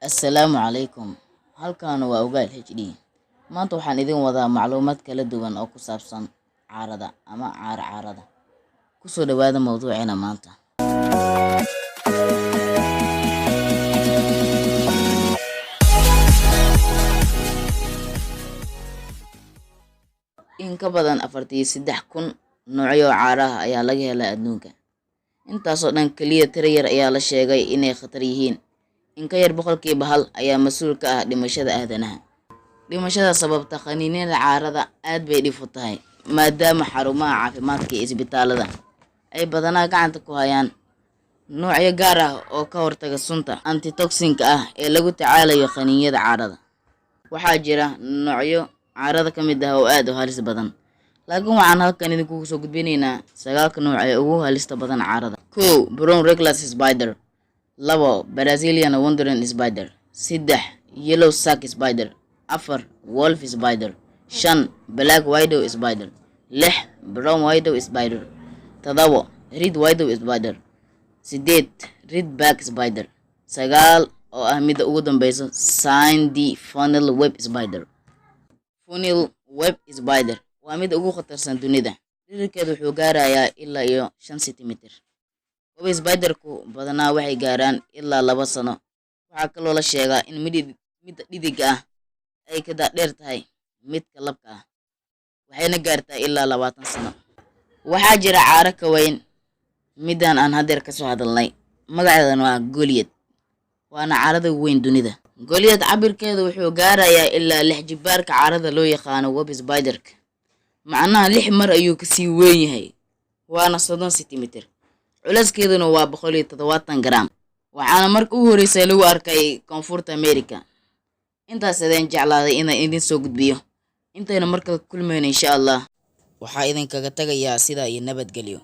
Assalaamu calaykum. Halkan waa Ogaal HD. Maanta waxaan idin wadaa macluumaad kala duwan oo ku saabsan caarada ama caara caarada. Kusoo dhawaada mawduuceena maanta. In ka badan 43,000 noocyo oo caaraha ayaa laga helaa adduunka. Intaasoo dhan keliya tiro yar ayaa la sheegay inay khatar yihiin. In ka yar 1% ayaa mas-uul ka ah dhimashada aadanaha. Dhimashada sababta qaniinyada caarada aad bay dhif u tahay, maadaama xarumaha caafimaadka iyo isbitaalada ay badanaa gacanta ku hayaan noocyo gaar ah oo ka hortaga sunta antitoxinka ah ee lagu tacaalayo qaniinyada caarada. Waxaa jira noocyo caarada ka mid ah oo aad u halis badan, laakiin waxaan halkan idinkugu soo gudbinaynaa sagaalka nooc ee ugu halista badan caarada. 1, brown recluse spider. 2, Brazilian wandering spider. 3, yellow sac spider. 4, wolf spider. 5, black widow spider. 6, brown widow spider. 7, red widow spider. 8, red back spider. 9, oo ah midda ugu dambeysa, sandy funnel web spider. Funnel web spider waa midda ugu khatarsan dunida. Dhererkeedu wuxuu gaarayaa ilaa iyo 5 sentimitir. Web spiderku badanaa waxay gaaraan ilaa 2 sano. Waxaa kaloo la sheegaa in midda dhidiga ah ay ka dheer tahay midka labka ah, waxayna gaartaa ilaa 20 sano. Waxaa jira caaro ka weyn middan aan haddeer kasoo hadalnay, magaceedana waa Goliath, waana caarada weyn dunida. Goliath cabirkeedu wuxuu gaarayaa ilaa lix jibaarka caarada loo yaqaano web spiderka, macnaha lix mar ayuu kasii weyn yahay, waana 30 sentimitir, culeyskeeduna waa 170 gram. Waxaana marka ugu horreysay lagu arkay Koonfurta America. Intaas idin jeclaaday inaan idin soo gudbiyo. Intayna markale kulmayno, insha Allah, waxaa idinkaga tagayaa sidaa iyo nabadgelyo.